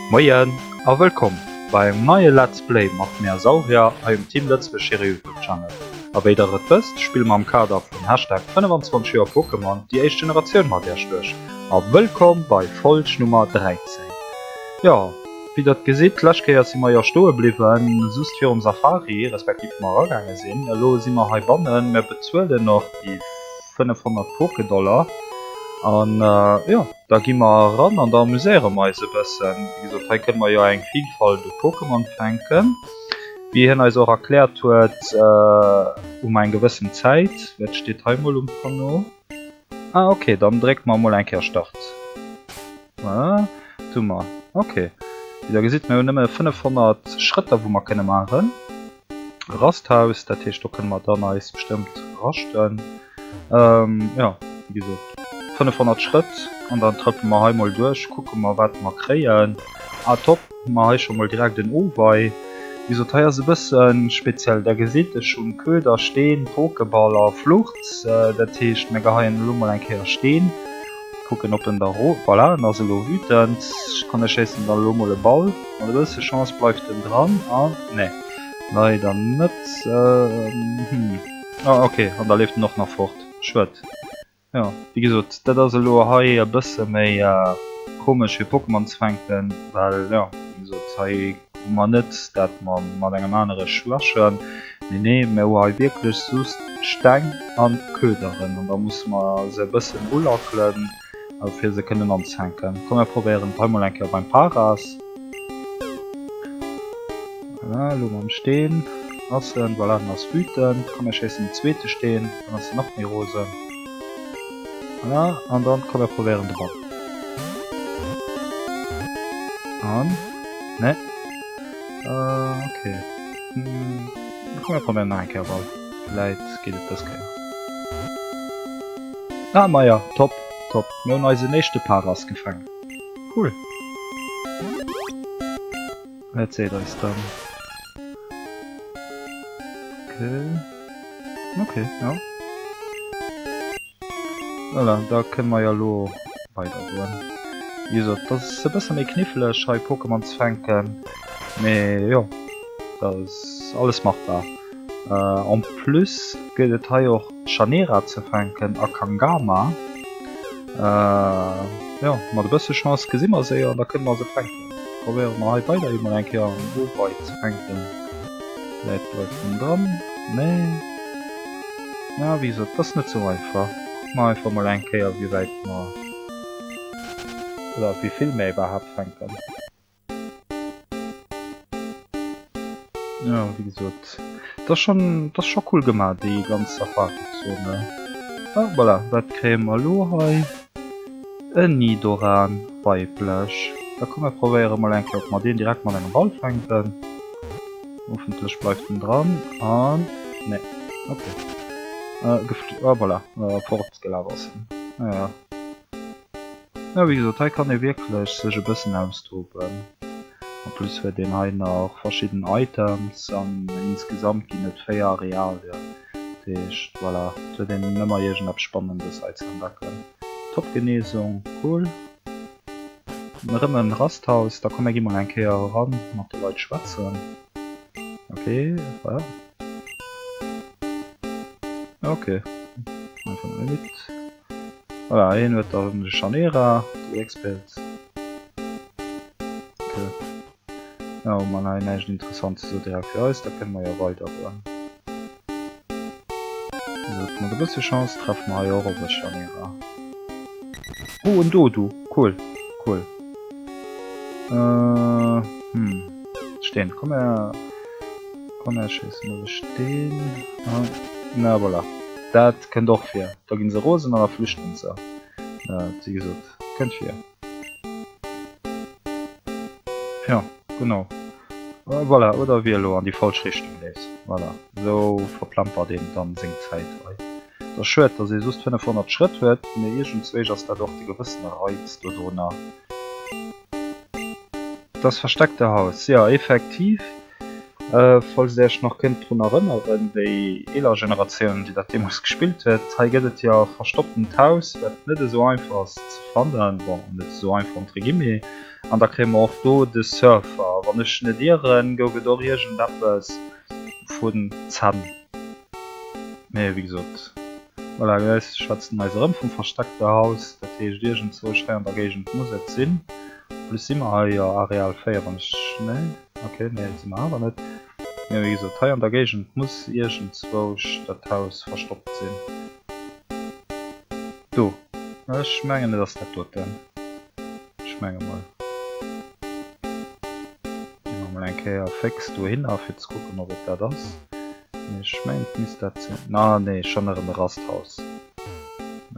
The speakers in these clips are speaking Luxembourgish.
Moien a wëllkomm bei engem neie Let's Play mat mär Saurier hei um Team Lëtzebuerg hire Youtube Channel. A wéi der et wësst, spille mer am Kader vun Hashtag 25 Joer Pokémon déi éischt Generatioun mat iech duerch. A wëllkomm bei Folg Nummer 13. Jo, wéi der et gesitt, d'lescht Kéier si mer jo stoe bliwwen, just virum Safari, respektiv wou mer eragaange sinn. Elo si mer heibannen, mer bezuelen och déi 500 Pokédollar an jo, da gi mer eran an da amuséiere mer eis e bëssen. Wéi gesot, hei kënne mer jo eng Vilfalt u Pokémon fänken. Wéi hien eis och erkläert huet, hu mer eng gewëssen Zäit. Wat steet hei mol um Panneau? Ah ok, dann drécke mer mol eng Kéier Start. Voilà, dat hu mer. Ok, wéi der gesitt, mir hunn nëmme 500 Schrëtter wou mer kënne maachen. Rasthaus, dat heescht do kënne mer dann eis bestëmmt raschten. Jo, wéi gesot 500 Schrëtt an dann trëppele mer hei mol duerch, kucke mer wat mer kréien. Ah top, hu mer hei scho mol direkt en Owei. Wéi gesot hei ass e bësse speziell, der gesitt ech hunn Köder, Steen, Pokéball a Flucht, dat heescht mir geheien elo mol eng Kéier Steen, kucken op en da ro, voilà en ass elo wütend, komm mir schéissen dann elo mol e Ball. Mat e bësse Chance bleift en dran an nee leider net. Hm ah ok an da leeft en och nach fort. Schued. Jo wéi gesot dat ass elo hei e bësse méi komesch fir Pokémon ze fänken, well jo wéi gesot hei hu mer net dat mer mat engem anere schwächen, mee nee mir hu hei wierklech just Steng an Köderen an da musse mer se e bëssen ulackelen. Fir se kënnen anzehänken. Komm mir probéieren et hei mol eng Kéier beim Paras. Voilà, elo mam Steen ass en, voilà, en ass wütend. Komm mir schéissen den zweete Steen, dann ass en nach méi rosen. Voilà, an dann komm mir probéieren de Ball. An? Ne. Äh, okay. Hm, komm mir probéieren nach eng Kéier Ball. Vläit geet et dës Kéier. Ah maja, top, top. Mir hunn eisen éischte Paras gefaangen. Cool. Wat seet eis dann? Okay. Okay, ja. Voilà, da kënne mer jo elo weidergoen. Wéi gesot, dat ass e bësse méi kniffleg hei Pokémon ze fänken, mee jo, dat ass alles machbar. En plus gëtt et hei och Chanera ze fänken a Kangama. Jo, mat e bësse Chance gesi mer se jo an da kënne mer se fänken. Probéiere mer hei weiderhi mol eng Kéier en Owei ze fänken. Vläit bleift en dran. Nee. Ja, wéi gesot, et ass net sou einfach. Kucke mer einfach mol eng Kéier wéi wäit mer oder wéi vill mer iwwerhaapt fänken. Jo, wéi gesot, et ass schonn, et ass scho cool gemaach, déi ganz Safari-Zone. Ah, voilà, wat kréie mer elo hei? En Nidoran, weiblech. Da komm mer probéiere mol eng Kéier, ob mer deen direkt mat engem Ball fänken. Hoffentlech bleift en dran. An, nee, okay. Äh, gefl-, ah, voilà, fortgelaf ass en. Naja. Jo wéi gesot, hei kann ee wierklech sech e bëssen austoben. En plus huet een hei nach verschidden Items an insgesamt ginn et 4 Arealien. Dat heescht voilà, et huet een ëmmer iergendeppes Spannendes hei ze entdecken. Top Genesung, cool. Erëm en Rasthaus, da komm mir gi mol eng Kéier eran mat de Leit schwätzen. Ok, voilà. Ok, einfach nëmme mit. Voilà, hien huet dann de Chanera, de Expert. Okay. Ja, hu mer hei näischt Interessantes esou direkt fir eis, da kënne mer jo weidergoen. Also, mat e bësse Chance treffe mer hei och op e Chanera. Oh, en Dodu! Cool, cool. Äh, hm. Steen, komm her. Komm her, schéisse mol e Steen. Ah, na voilà. Dat kënnt och vir. Da ginn se rosen an da flüchten se. Wéi gesot, kënnt vir. Jo, genau. Voilà, oder wie elo an déi falsch Richtung leeft. Voilà, esou verplempert een dann seng Zäit hei. Et ass schued, dass ee just 500 Schrëtt huet, mee iergendzwéich ass dat och de gewëssene Reiz dodrunner. Das versteckte Haus, jo effektiv. Falls dir iech nach kënnt drun erënneren, déi eeler Generatioun, déi dat deemools gespillt huet, hei gëtt et jo e verstopptent Haus, wat net esou einfach ass ze fannen, bon, net esou einfach entre guillemets, an da kréie mer och do de Surfer. Wann ech net ieren, gouf et och iergendeppes vun Zänn, mee wéi gesot, voilà, guys, schwätzen eis erëm vum versteckte Haus, dat heescht iergendzwousch hei an der Géigend muss et sinn, plus si mer hei jo Areal 4, wann ech, nee? Ok, nee, si mer awer net. Mee wéi gesot, hei an der Géigend muss iergendzwousch dat Haus verstoppt sinn. Do. Ech mengen, et ass dat doten. Ech menge mol. Gi mer mol eng Kéier féx dohinner, fir ze kucken, ob et dat ass. Mee ech mengen, et misst dat sinn. Ah, nee, schonn erëm e Rasthaus.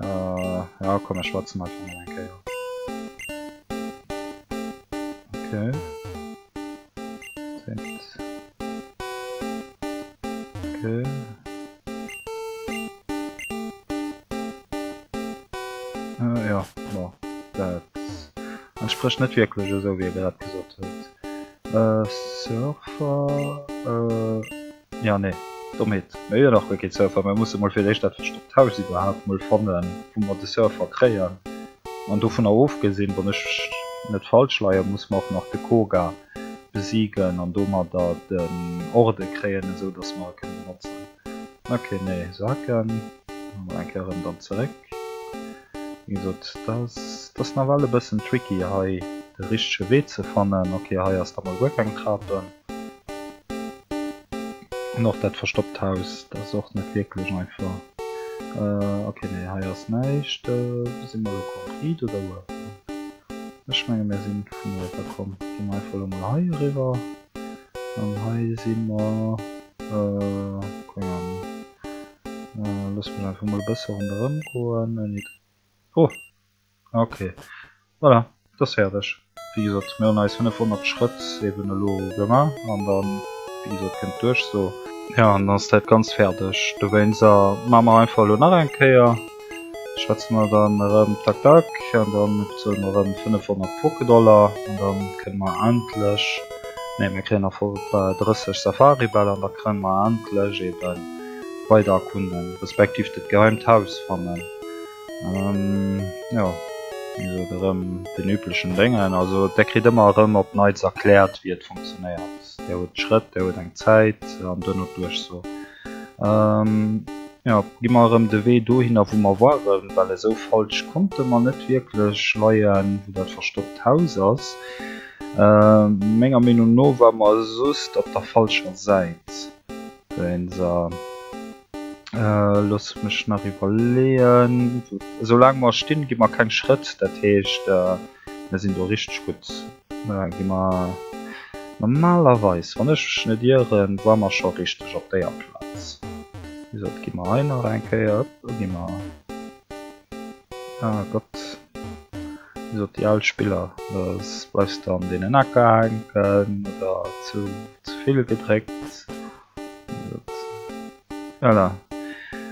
Ja, komm, mir schwätzen einfach mol eng Kéier. Okay. Okay. Äh, ja, bon. Dat entsprécht net wierklech esou, wéi e grad gesot huet. Äh, Surfer, äh, ja, nee, Dommheet. Mir hu jo nach guer kee Surfer. Mir musse mol fir d'éischt dat verstoppt Haus iwwerhaapt mol fannen, wou mer de Surfer kréien. An dovunner ofgesinn, wann ech net falsch leien, musse mer och nach de Koga besiegen an domadder den Orde kréien, esou dass mer e kënne benotzen. Ok, nee, Saken. Mol eng Kéier erëm dann zeréck. Wéi gesot, dat ass nawell e bëssen tricky hei de richtege Wee ze fannen. Ok, hei ass da mol guer keng Trapen. An och dat verstoppt Haus, dat ass och net wierklech einfach. Ok, nee, hei ass näischt. Si mer elo konkret oder uewen? Ech menge mir sinn vun uewe komm. Gi mer einfach elo mol hei eriwwer. An hei si mer, keng Ahnung. Loosse mech einfach mol e bësse ronderëm goen. Oh! Ok, voilà, et ass fäerdeg. Wéi gesot, mir hunn eis 500 Schrëtt eben elo gemaach an dann, wéi gesot, kënnt d'Duerchso. Jo, an dann ass dat Ganzt fäerdeg. Dowéinst maache mer einfach elo nach eng Kéier, schwätze mer dann erëm tak tak an dann bezuele mer erëm 500 Pokédollar an dann kënne mer endlech, nee, mir kréien nach 30 Safaribäll an da kënne mer endlech eben weider erkunden, respektiv dat geheimt Haus fannen. Jo, wéi gesot erëm den üblechen Déngen. Also der kritt ëmmer erëm op Neits erkläert wéi et funktionéiert. Der huet Schrëtt, der huet eng Zäit an duerno d'Duerchso. Jo, gi mer erëm de Wee dohinner wou mer waren, well esou falsch konnte mer net wierklech leien, wou dat verstoppt Haus ass. Menger Meenung no ware mer just op der falscher Säit. Dowéinst. Looss mech nach iwwerleeën. Soulaang mer stinn, gi mer keng Schrëtt. Dat heescht, mir sinn do richteg gutt. Da gi mer normalerweis, wann ech mech net ieren, ware mer scho richteg op déier Plaz. Wéi gesot, gi mer hei nach eng Kéier. Do gi mer. Ah Gott. Wéi gesot, déi al Spiller, da bleifs de an deenen Ecker hänken oder ze vill gedréckt. Voilà.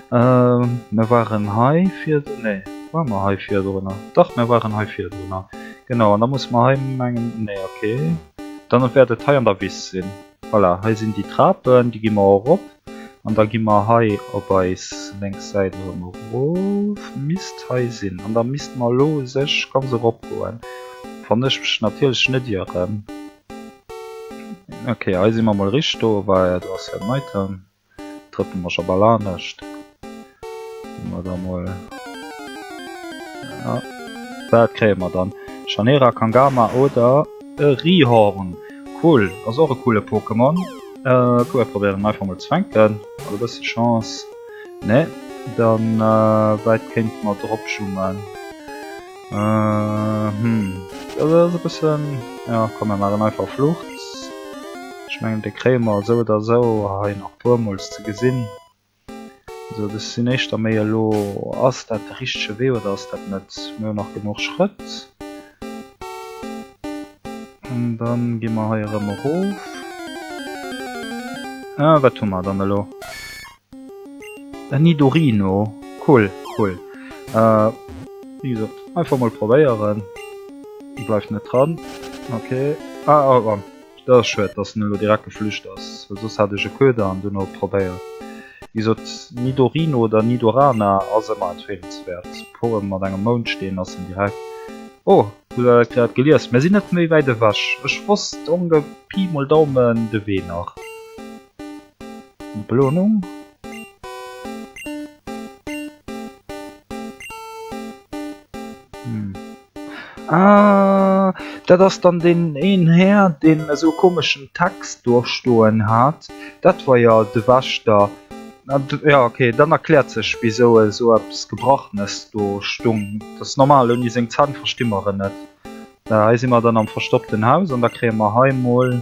Mir waren hei virdrun, nee, ware mer hei virdrunner? Dach, mir waren hei virdrunner. Genau, an da musse mer hei mengen, nee, okay. Dann wäert et hei an der Wiss sinn. Voilà, hei sinn déi Trapen, déi gi mer erop. An da gi mer hei op eis lénks Säit erëm erof. Misst hei sinn. An da misste mer elo u sech ganz eropgoen, wann ech mech natierlech net ieren. Ok, hei si mer mol richt, do war do ass jo den Item. Trëppele mer scho bal anescht. Gi mer da mol. Ja, dat kréie mer dann. Chanera, Kangama oder e Rihorn. Cool, ass och e coole Pokémon. Äh, komm mir probéieren en einfach mol ze fänken. Mat e bësse Chance. Nee, dann äh, wäit kéinte mer drop jummen? Äh, hm. Dat ass e bëssen... Ja, komm, mir maachen einfach Flucht. Ech mengen, dee kréie mer esou oder esou hei nach puermools ze gesinn. Sou, dës sinn éischter méi elo, ass dat de richtege Wee oder ass dat net? Mir hunn nach genuch Schrëtt. An dann gi mer hei erëm erof. Ah, wat hu mer dann elo? En Nidorino, cool, cool. Wéi gesot, einfach mol probéieren. Bleift net dran. Ok. Ah, oh, oh. Dat ass schued, dass en elo direkt geflücht ass, well soss hat ech e Köder an duerno probéiert. Wéi gesot, Nidorino oder Nidorana ass ëmmer empfeelenswäert. Poem mat engem Moundsteen ass en direkt. Oh, hutt der dat grad gelies? Mir sinn net méi wäit ewech. Ech wosst onge Pi mol Daumen de Wee nach. Belohnung? Hm. Ah, dat ass dann deen een Här, deen esou e komeschen Text do stoen hat. Dat war jo de Wächter. Ja, okay, dann erkläert sech, wisou esou eppes Gebrachnes do stung. Dat ass normal, ouni seng Zänn versti mer en net. Hei si mer dann am verstoppten Haus an da kréie mer hei mol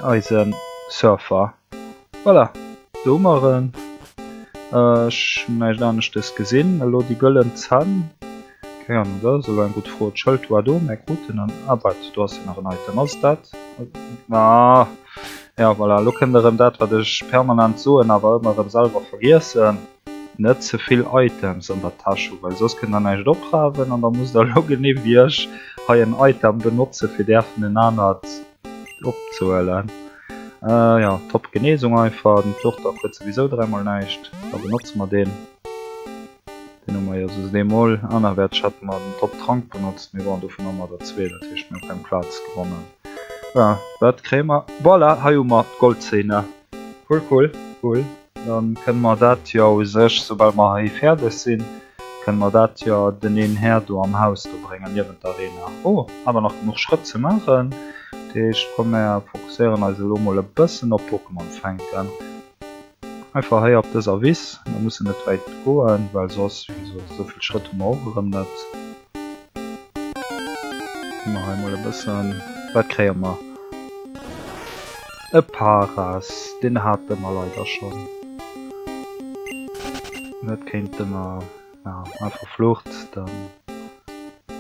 eise Surfer. Voilà, do hu mer en. Ech hunn näischt aneschtes gesinn. Elo déi gëllen Zänn. Keng Ahnung, dat ass elo eng gutt Fro. D'Schëld war do, mä kruten en. Ah, waart, do ass jo nach en Item. Ass et dat? Ah, ja, voilà, elo kënnt erëm dat, wat ech permanent soen, awer ëmmer erëm selwer vergiessen, Net ze vill Items an der Täsch hu, well soss kënnt der näischt oprawen an da musst der elo genee wéi ech hei en Item benotze fir däerfen en anert opzehuelen. Jo, top Genesung einfach. Den Turtok huet souwisou dräimol näischt, da benotze mer deen. Deen hu mer jo soss eemol. Anerwäerteg hätte mer den Top Trank benotzt, mee bon, dovun hu mer der zwee, dat heescht mir hu keng Plaz gewonnen. Voilà, wat kréie mer? Voilà, hei hu mer d'Goldzéine. Cool, cool, cool. Dann kënne mer dat jo u sech, soubal mer hei fäerdeg sinn, kënne mer dat jo den een Här do am Haus do bréngen, niewent der Arena. Oh, awer nach genuch Schrëtt ze maachen. Dat heescht, komm mer fokusséieren eis elo mol e bëssen op Pokémon fänken. Einfach hei op dëser Wiss, mer mussen net wäit goen, well soss, wéi gesot, esou vill Schrëtt hu mer och erëm net. Gi mer hei mol e bëssen, wat kréie mer? E Paras, deen hate mer leider schonn. Dat kéinte mer, ja, einfach Flucht, dann,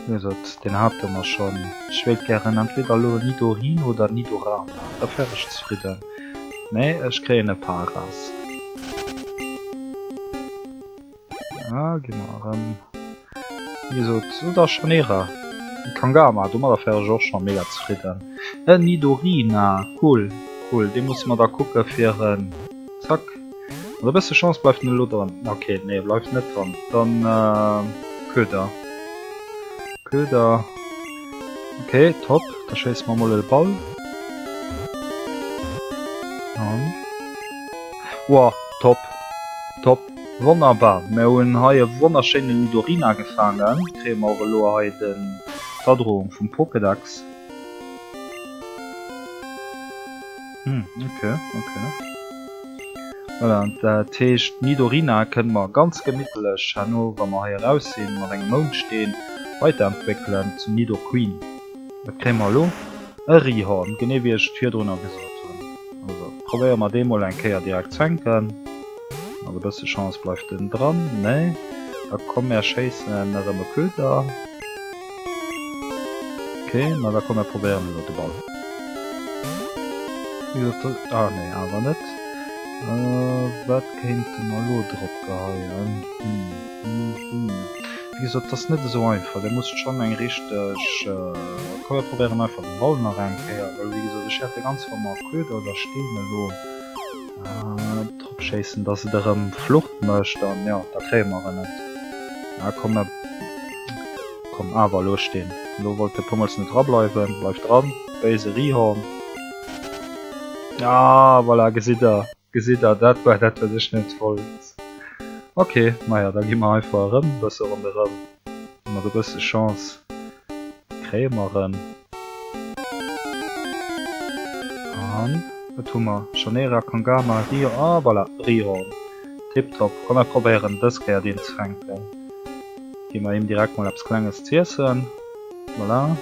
wéi gesot, deen hate mer schonn. Ech wéilt gären entweder elo Nidorin oder Nidorana, da wär ech zefridden. Nee, ech kréien e Paras. Ah, gi mer erëm. Wéi gesot, oder Chanera. Kangama, domadder wär ech och scho mega zefridden. En Nidorina, cool, cool. Dee musse mer da kucke fir en. Zack. Mat e bësse Chance bleift en elo dran. Ok, nee, e bleift net dran. Dann Köder. Köder. Ok, top. Da schéisse mer mol e Ball. An. Woah, top. Top. Wonnerbar, mär hunn hei e wonnerschéinen Nidorina gefaangen. Kréie mer och elo hei den d'Adrohung vum Pokédex. Hm, ok, ok. Voilà, dat heescht Nidorina kënne mer ganz gemittlech herno, wa mer hei eraus sinn, mat engem Moundsteen weiterentwéckelen zum Nidoqueen. Wat kréie mer elo? E Rihorn, genee wéi ech et virdrunner gesot hunn. Also probéiere mer dee mol eng Kéier direkt z'fänken. Mat e bësse Chance bleift en dran. Nee, da komm mär schéissen erëm e Köder. Ok, ma da komm mär probéieren elo de Ball. Ah nee, awer net. Wat kéinte mer elo drop geheien? Hm. Wéi gesot, et ass net esou einfach. Dir musst schonn eng richteg. Komm mir probéieren einfach de Ball nach eng Kéier, well wéi gesot ech hätt de ganz wa mer Köder oder Steen elo drop schéissen, dass et erëm Flucht mécht an jo, da kréie mer en net. Ah komm mir, komm awer elo Steen. Elo wollt de Pummels net drableiwen. Bleif dran, béise Rihorn. Ah voilà, gesitt der. Gesitt der, dat war dat wat ech net wollt. Ok, maja da gi mer einfach erëm e bësse ronderëm. Mat e bësse Chance kréie mer en. An wat hu mer? Chanera, Kangama, Rio, ah voilà, Rihorn. Tiptop. Komm mer probéieren dës Kéier deen ze fänken. Gi mer him direkt mol eppes Klenges z'iessen. Voilà.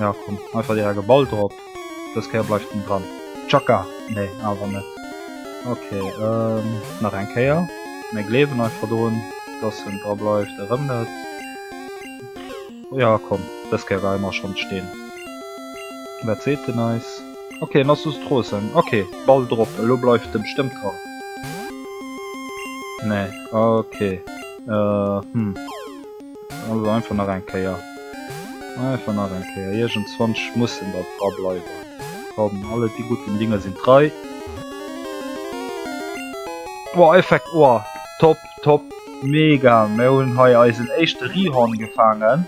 Ja komm, einfach direkt e Ball drop. Dës Kéier bleift en dran. Tschakka! Nee, awer net. Ok, nach eng Kéier. Mir gleewen einfach drun, dass en dra bleift. Erëm net. Ja, komm, dës Kéier geie mer schonn d'Steen. Wat seet en eis? Ok, en ass just rosen. Ok, Ball drop. Elo bleift e bestëmmt dran. Nee, ok. Hm. Also einfach nach eng Kéier. Einfach nach eng Kéier. Iergendzwann mussen der dra bleiwen. Komm, alle die guten Dinge sind drei. Boah, Effekt, oh, top, top, mega. Mir hunn hei eisen éischte Rihorn gefaangen.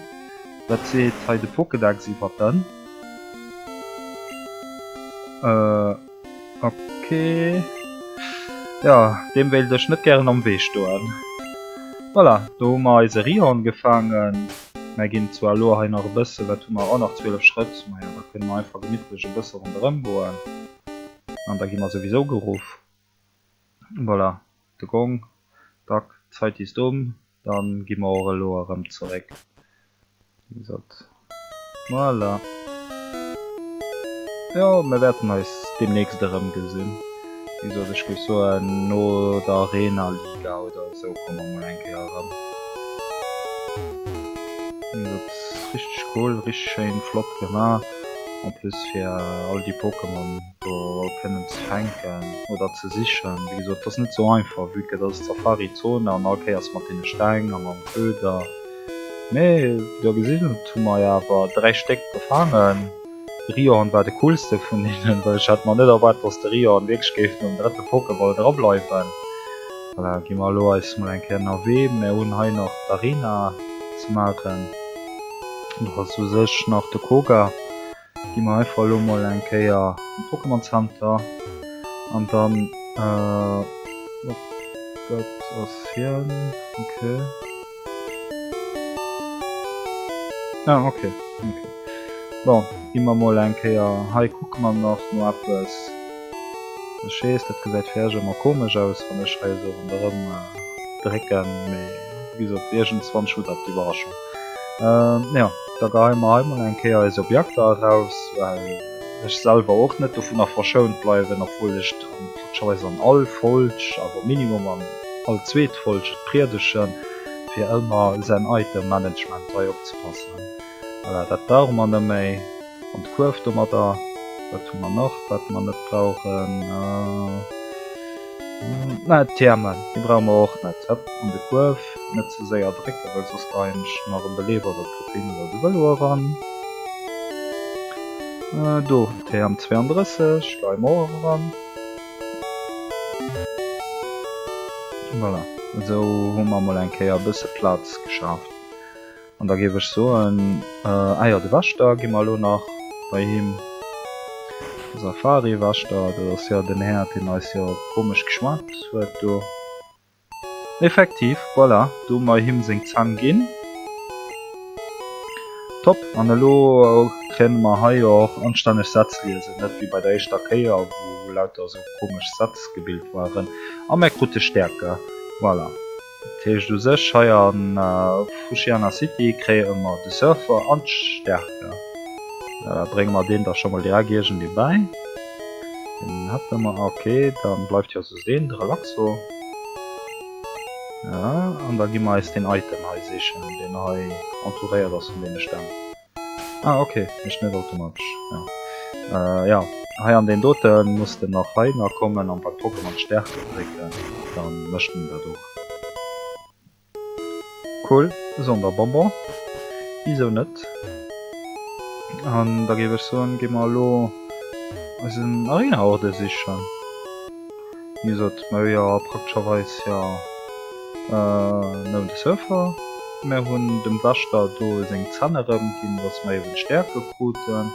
Wat seet hei de Pokédex iwwert den? Äh, ok. Jo, deem wéilt ech net gären am Wee stoen. Voilà, do hu mer eise Rihorn gefaangen. Mer ginn zwar elo hei nach e bësse, wat hu mer, oh nach 12 Schrëtt, majo da kënne mer einfach gemittlech e bësse ronderëm goen an da gi mer souwisou geruff. Voilà, de Gong, dack, d'Zeit ist um, dann gi mer och elo erëm zeréck. Wéi gesot, voilà. Jo, mir wäerten eis deemnächst erëmgesinn. Wéi gesot, ech géif soen, no der Arena-Liga oder esou komme mer mol eng Kéier erëm. Wéi gesot, richteg cool, richteg schéin, flott gemaach. En plus fir all déi Pokémon do all kënnen ze fänken oder ze sichen. Wéi gesot, et ass net esou einfach, vue que dat ass d'Safari-Zone an all Kéiers mat deene Steng a mam Köder. Mee wéi der gesinn hutt, hu mer jo awer 3 Stéck gefaangen. De Rihorn war de coolste vun hinnen, well ech hat mer net erwaart, dass de Rihorn wierklech géif nom drëtte Pokéball dra bleiwen. Voilà, gi mer elo eis mol eng Kéier ënnerwee. Mer hunn hei nach d'Arena ze maachen. Do ass u sech nach de Koga. Gi mer einfach elo mol eng Kéier am Pokémon Center an dann, dat ass hien, okay. Ah, okay, okay. Bon, gi mer mol eng Kéier hei kucke mer nach no eppes. Ech weess, dat gesäit fir iech ëmmer komesch aus, wann ech hei esou ronderëm drécken, mee wéi gesot, iergendswann hutt der d'Iwwerraschung. Jo, da geheie mer hei mol eng Kéier eis Objekter eraus, well ech selwer och net dovunner verschount bleiwen, obwuel ech prakteschweis an all Folg, awer minimum an all zweet Folg et priedegen, fir ëmmer säin Item Management hei opzepassen. Voilà, dat brauche mer net méi. An d'Kuerf domadder. Wat hu mer nach, wat mer net brauchen? Na, d'Thermen, déi brauche mer och net. Hëpp, an de Kuerf. Net ze séier drécken, well soss geheien ech nach e Beleewer oder d'Protein oder de Vëlo eran. Do, TM 32, geheie mer och eran. Voilà, esou hu mer mol eng Kéier e bësse Plaz geschaaft. An da géif ech soen, ah jo, de Wächter gi mer elo nach bei him. De Safari-Wächter, dat ass jo den Här, deen eis jo komesch geschwat huet do. Effektiv, voilà, do hu mer him seng Zänn ginn. Top, an elo kréie mer hei och anstänneg Sätz liesen, net wéi bei der éischter Kéier, wou lauter esou komesch Sätz gebilt waren. A mer krute Stäerke, voilà. Dat heescht u sech hei a Fuchiana City kréie mer de Surfer an d'Stärke. Da brénge mer deen da scho mol direkt iergendee bäi. Deen hätte mer, ok, da bleift jo soss een, de Relaxo. Ja, an da gi mer eis deen Item hei sichen, deen hei entouréiert ass vun deene Stämm. Ah ok, mécht net automatesch, ja. Jo, hei an deen doten muss de nach hei nach kommen an beim Pokémon Stärke drécken, dann mécht en dat och. Cool, Sonderbonbon, wisou net? An da géif ech soen, gi mer elo eisen Arena-Orde sichen. Wéi gesot, mer hu jo praktescherweis jo nëmmen de Surfer. Mer hunn dem Wächter do seng Zänn erëmginn, dass mer eeben d'Stäerke kruten.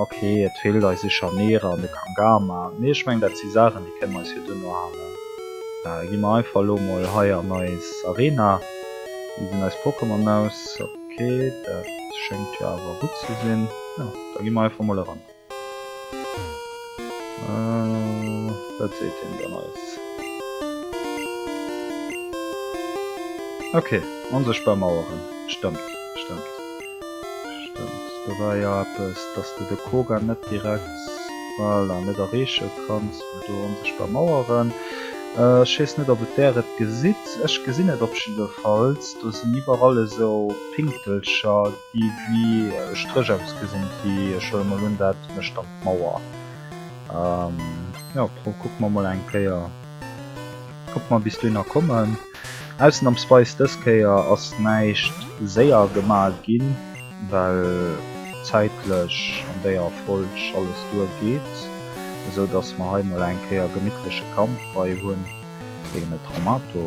Ok, et feelt eis e Chanera an de Kangama, mee ech mengen dat si Saachen, déi kënne mer eis jo duerno halen. Da gi mer einfach elo mol hei an eis Arena. Wéi gesinn eis Pokémon aus? Ok, dat schéngt jo awer gutt ze sinn. Jo, da gi mer einfach mol eran. Wat seet hien dann eis? Ok, onsichtbar Maueren. Stëmmt, stëmmt, stëmmt. Do war jo eppes, dass de de Koga net direkt, voilà, net erreeche kanns, well do onsichtbar Maueren. Ech weess net, ob et där et gesitt. Ech gesinn et op jiddefalls. Do sinn iwwerall esou Pinktelcher. Déi wéi Stréch ausgesinn, déi, ech huele mol un, dat mécht dann d'Mauer. Jo, kucke mer mol eng Kéier, ob mer bis dohinner kommen. Ausnamsweis dës Kéier ass näischt séier gemaach ginn. Well zäitlech an déier Folg alles duer geet, esou dass mer hei mol eng Kéier gemittleche Kampf hei hunn géint e Traumato.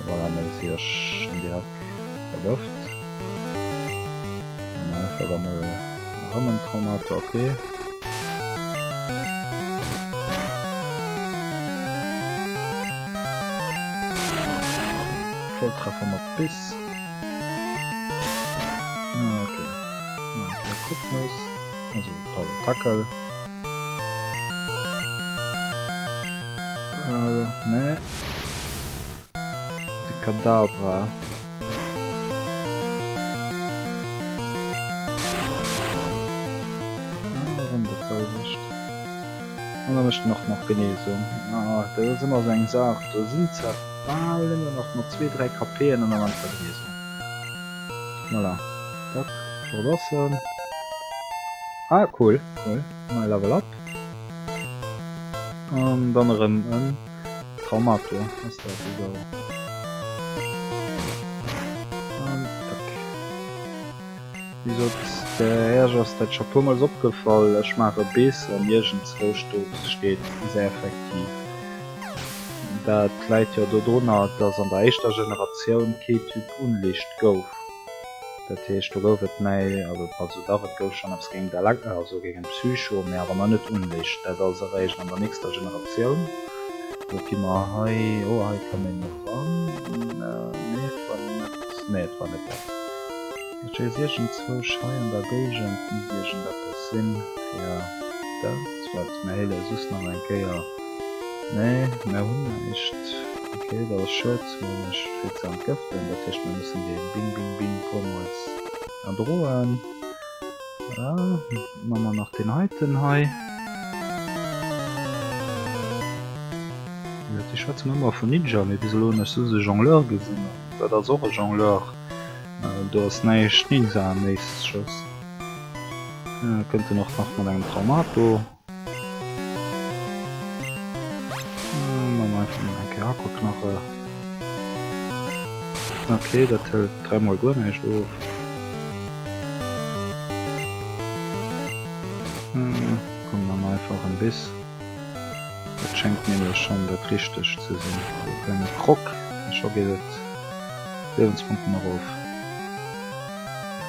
Voilà, mir si ech schon direkt vergëft. An einfach da mol erëm en Traumato, ok. Volltreffer mat Biss. Ah, ok. Ah, der Kopfnuss. Also, tolle Tackel. Äh, nee. De Kadabra. Ah, erëm dat selwecht. An da mécht en och nach Genesung. Ah, dat ass ëmmer esou eng Saach. Do sinn zwar bal nëmmen nach mat zwee, dräi KPen an dann einfach Genesung. Voilà. Zack, fort ass en. Ah, cool, cool. Nei Level up. An dann erëm en Traumato. Ass dat esou? An zack. Wéi gesot, der Äerch ass dat scho puermools opgefall. Ech maache Biss an iergendzwousch do steet sehr effektiv. Dat läit jo dodrunner, dass an der éischter Generatioun kee Typ Unlicht gouf. Dat heescht, do gouf et méi, also also dach, et gouf schonn eppes géint Elek-, also géint Psycho, mee awer nach net Unlicht. Dat ass eréischt an der nächster Generatioun. Do gi mer hei, oh hei kann een eran, nee et war net, nee et war net dat. Ech weess iergendzwousch hei an der Géigend misst iergendeppes sinn fir dat. Soit, mir héile soss nach eng Kéier. Nee, mir hunn näischt. Ok, dat ass schued. Mir hunn näischt fir ze entgëften. Dat heescht, mir mussen dee Bing Bing Bing puermools erdroen. Voilà, maa mer nach deen heiten hei. Wéi gesot, si schwätzen ëmmer vun Ninja, mee bis elo hunn ech soss e Jongleur gesinn. An dat ass och e Jongleur. Do ass näischt Ninja-méisseges. Kënnt en och nach mat engem Traumato. Mam einfach mol eng Kéier Aquaknarre. Ok, dat hëlt dräimol guer näischt of. Komm mam einfach en Biss. Dat schéngt nämlech schonn dat richtegt ze sinn. E klenge Croc, a scho geet et Liewenspunkten erof.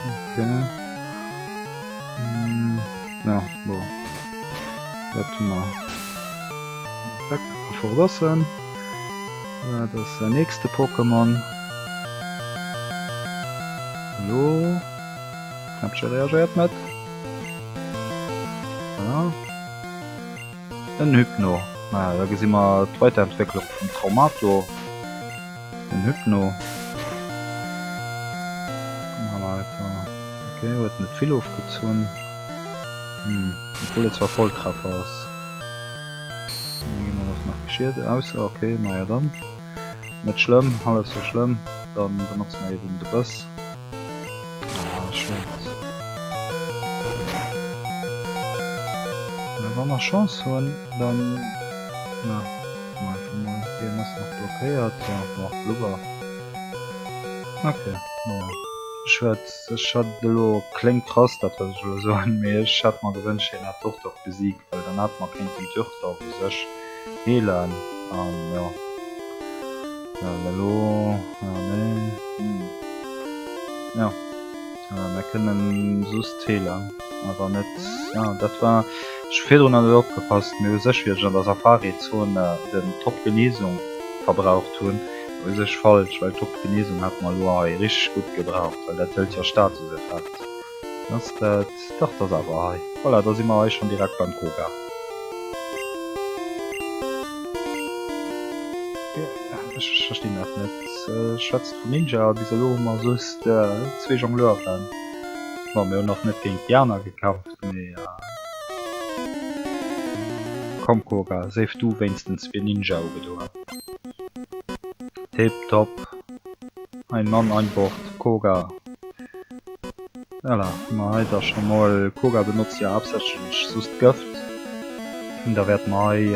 Ok. Ja, bon. Dat hu mer. Zack, a fort ass en. Dat ass säin nächste Pokémon. Elo. Knäppche reagéiert net. Voilà. En Hypno. Naja, da gesi mer d'Weiterentwécklung vum Traumato. Den Hypno. Ok, huet net vill ofgezunn. Hm, obwuel et zwar Volltreffer ass. Dann gi mer och nach geschiet aus. Ok, naja dann. Net schlëmm, hallef sou schlëmm. Dann benotze mer eben de Bëss. Ah, schued. Wa mer Chance hunn, dann... Na, kucke mer einfach mol. Hien ass nach blockéiert. Ja, bon, Blubber. Ok, naja. Schued. Ech hat elo, kléngt krass dat wat ech elo soen, mee ech hätt mer gewënscht hien hätt Turtok besiegt, well dann hätt mer kéinten Turtok u sech heelen an jo well elo jo nee hm jo mer kënnen just heelen awer net jo dat war ech hu virdrun net opgepasst mee u sech wéi ech an der Safari Zone den Top Genesung verbraucht hunn. U sech falsch, well Top Genesung hätt mer elo hei richteg gutt gebraucht, well dat hëlt jo Statuseffekt. Ass dat, dach dat ass awer hei. Voilà, da si mer hei schonn direkt beim Koga. Ech verstinn dat net. Schwätzt vun Ninja, bis elo hu mer just zwee Jongleuren. Bon, mir hunn och net géint déi aner gekämpft, mee komm Koga, séif du wéinstens fir Ninja ugedoen. Tip top. Ein Mann, ein Wort. Koga. Voilà, hu mer hei da scho mol. Koga benotzt jo haaptsächlech soss d'Gëft. Da wäerte mer hei,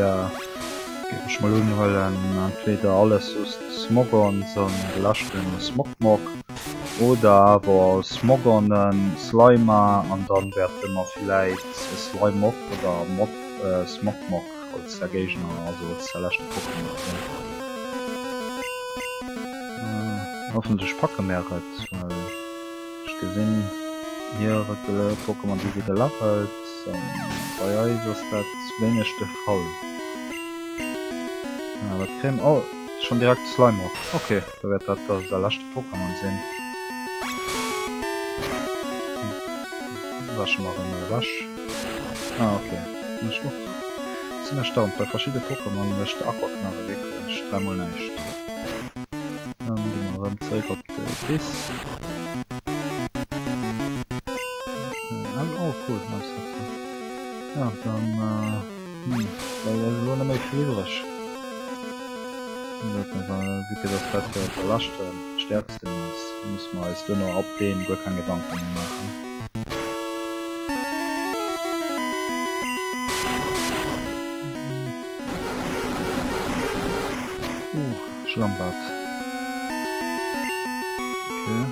géif ech mol unhuelen, entweder alles soss Smogons an de leschte Smogmog. Oder awer Smogonen, Slimer an dann wäerte mer villäit e Slimog oder Mog, Smogmog als der Géigner, also als der leschte Pokémon gesinn. Hoffentlech packe mär et, well ech gesinn hier Pokémon déi si gelevelt an bei eis ass dat wéineg de Fall. Wat kréie mer? Oh, schonn direkt Slimog, ok. Da wäert dat da säi leschte Pokémon sinn. Wäsche mer erëm ewech. Ah ok. Mécht och. Sinn erstaunt, bei verschidde Pokémon mécht de Aquaknarre wierklech dräimol näischt. Dann gi mer erëm zeréck op de Bis. Oh cool, Aussetzer. Ja, dann. Hm, bleift eis elo net méi vill iwwreg. Vue que dass dat jo de leschte stäerksten ass, musse mer eis duerno ab deem guer keng Gedanke méi maachen. Uh, Schlammbad. Okay.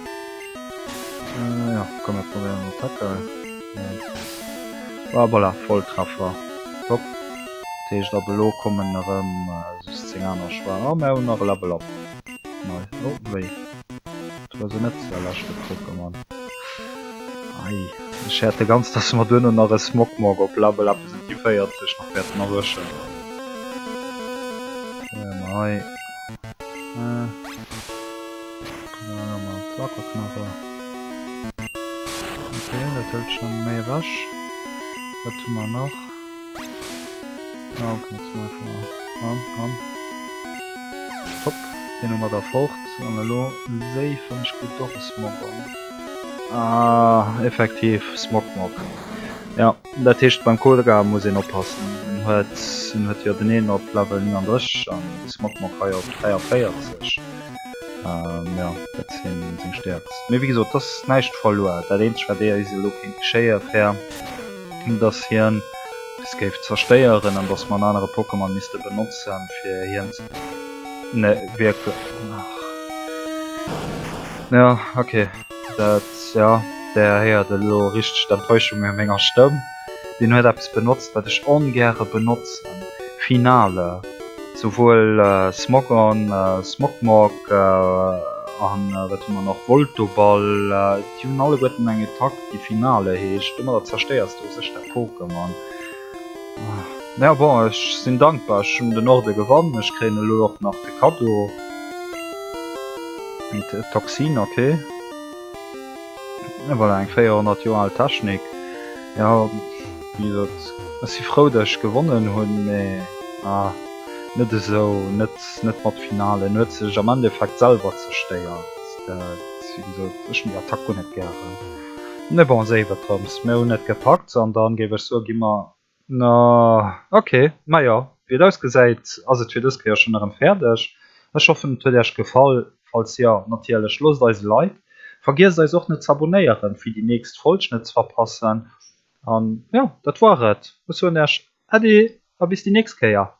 Jo, komm mir probéieren elo Tackle. Ah voilà, Volltreffer. Top. Dat heescht ab elo kommen erëm just 10 aner Schwa. Ah mär hunn nach e Level up. Nice. Oh wéi. Dat war se net säi leschte Pokémon. Ei, ech häerte ganz dass mer duerno nach e Smogmog op Level eppes ëm déi 40 nach wäerten erwëschen. Probéiere mer hei. Äh. Aquaknarre. Okay, dat hëlt schon méi ewech. Wat hu mer nach? Ah, okay, jetzt mal einfach an, an. Top, den hu mer da fort. An elo séif, wann ech gutt och e Smogon. Ah, effektiv, Smogmog. Ja, dat heescht beim Koga muss een oppassen. En huet, en huet jo den een op Level 39 an de Smogmog hei op 43. Jo, dat sinn seng Stäerkst. Mee wéi gesot, et ass näischt verluer. Dat eenzegt wat eis elo kéint geschéie wär, dass hien eis géif zerstéieren an dass mer en anere Pokémon misste benotzen fir hien ze. Ne, wierklech? Ach. Jo, ok. Dat, jo, där héiert elo richteg d'Enttäuschung a menger Stëmm. Deen huet eppes benotzt, wat ech ongäre benotzen, Finale. Souwuel Smogon, Smogmog an wat hu mer nach, Voltoball, déi hunn alleguerten eng Attack, déi Finale heescht. Domadder zerstéiers de u sech dat Pokémon. Mä bon, ech sinn dankbar, ech hunn den Orde gewann, ech kréien elo och nach de Kaddo. Toxin, ok. Voilà, eng 400 Joer al Technik. Jo, wéi gesot, ech si frou, datt ech gewonnen hunn, mee ah, net esou, net, net mat Finale. En huet sech am Endeffekt selwer zerstéiert. Dat, wéi gesot, ech hunn déi Attack guer net gären. Mee bon, séif et drëms, mir hunn et gepackt an dann géif ech soen, gi mer Na ok, majo wéi et ausgesäit ass et fir dës Kéier schonn erëm fäerdeg. Ech hoffen et huet Iech gefall, falls jo natierlech loosst eis e Like, vergiesst eis och net z'abonéieren fir déi nächst Folg net ze verpassen an jo dat war et. Ech soen Iech Äddi a bis déi nächst Kéier.